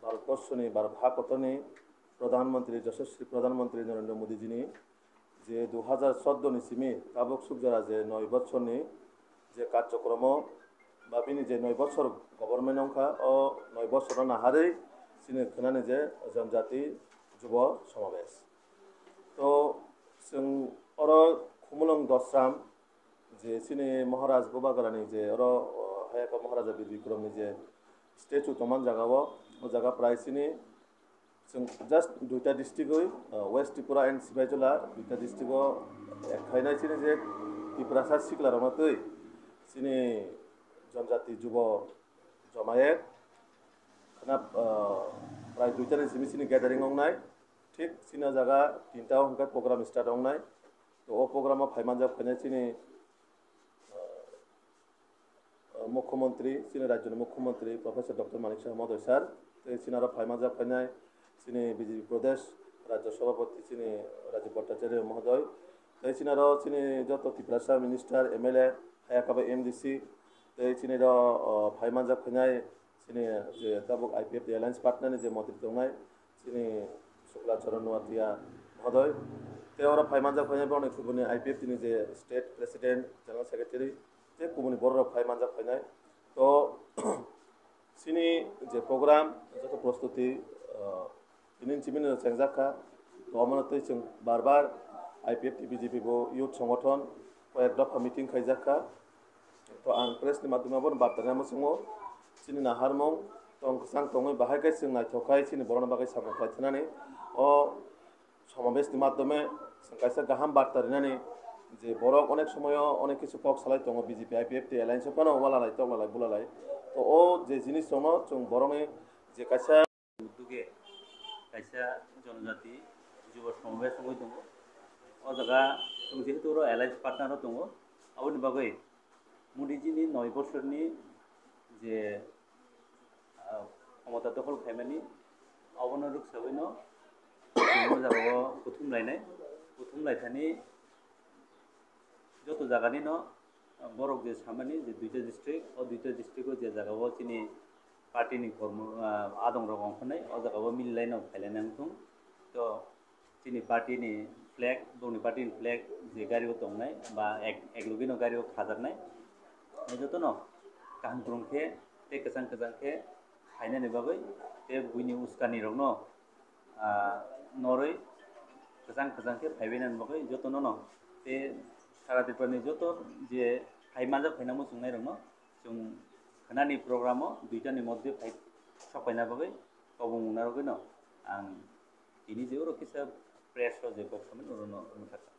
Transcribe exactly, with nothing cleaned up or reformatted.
Bharatborsoni, Bharat ha kotorni Pradhan Mantri, Yashasvi Pradhan Mantri Narendra Modi jini je dui hajar choudo ni simi tabuk sukjara je noi bochorni je karjokromo ba bini je noi bochor government wngkha, o noi bochorno naharwi chini khwnani je Janjati Jubo Somabesh. To chwng oro Khumulwng Dosram je chini Maharaj Bubagrani je oro, o, Hayaka Maharaja Bir Bikramni je statue tongmani jaga o, o jaga prai chini chwng just duita district oi, o, West Tripura and Sipaijala duita district o ek khainai chini je Tiprasa sikla rokno twi chini Janjati Jubo Jomayet khna, o, prai duita ni simi chini gathering wngnai, thik chini o jaga tinta o hwnkhe program start wngnai. To o program o phai manjak phainai chini, o, Mukhyamantri, chini rajyoni Mukhyamantri Professor Doctor Manik Saha Mohodoy sir, tei chini aro phai manjak phainai chini B J P Pradesh Rajya Sabhapati chini Rajiv Bhattacharya Mohodoy, tei chini aro chini joto Tiprasa Minister, M L A, hayakhe abo M D C, tei chini aro, o, phai manjak phainai chini je tabuk I P F T Alliance partner ni je montri tongnai, chini Shukla Charan Noatia Mohodoy, tei oro phai manjak phainai borokni kubuni I P F T ni je state president, general secretary, tei kubuni borok rok phai manjak phainai. To chini je program joto prostuti, ah, tini chimini rok chengjak kha. To omono tei chwng bar bar I P F T B J P bo youth songothon koyek dopha meeting khaijak kha. To ang press ni madhyome abono barta rina muchungo, chini naharmung tong kwchang tongwi bahai khe chwng naithok khai chini borokno bagwi samung khlai thanani o somabes ni madhyome chwng kaisa gaham barta rinani je borok onek somoyo onek kisu kok salai tongo B J P I P F T alliance o phano walalai toklalai bulalai. To o je jinis rokno chwng borokni je kaisa Uduge kaisa Janjati Jubo Somabesh wngwi tongo. O jaga chwng jehetu oro alliance partner o tongo, aboni bagwi Modi ji ni noi bosorni je, ah, khomota dokhol khaimani, abono rwksawino chwng o jagao kuthum lainai, kuthum laithani joto jaganino borok je samani je duita district, o duita district o je jagao chini party ni kormo, ah, adong rok ongkhornai, o jagao mililai no phailai nang thung. To chini party ni flag, bongni party ni flag je gari o tongnai ba ek, ek logi no gari o khajaknai, jotono kaham kwrwng khe tei kwchang kwchang khe khainani bagwi tei buini uskani rokno, ah, norwi kwchang kwchang khe phaibainani bagwi jotono no tei sara Tripura ni joto je phai manjak phaina muchungnai rokno chwng khnani program o duita ni moddhe phai sok paina bagwi kobong narwgwino ang tini je oro kisa press o je kok samani oro no mwthakha.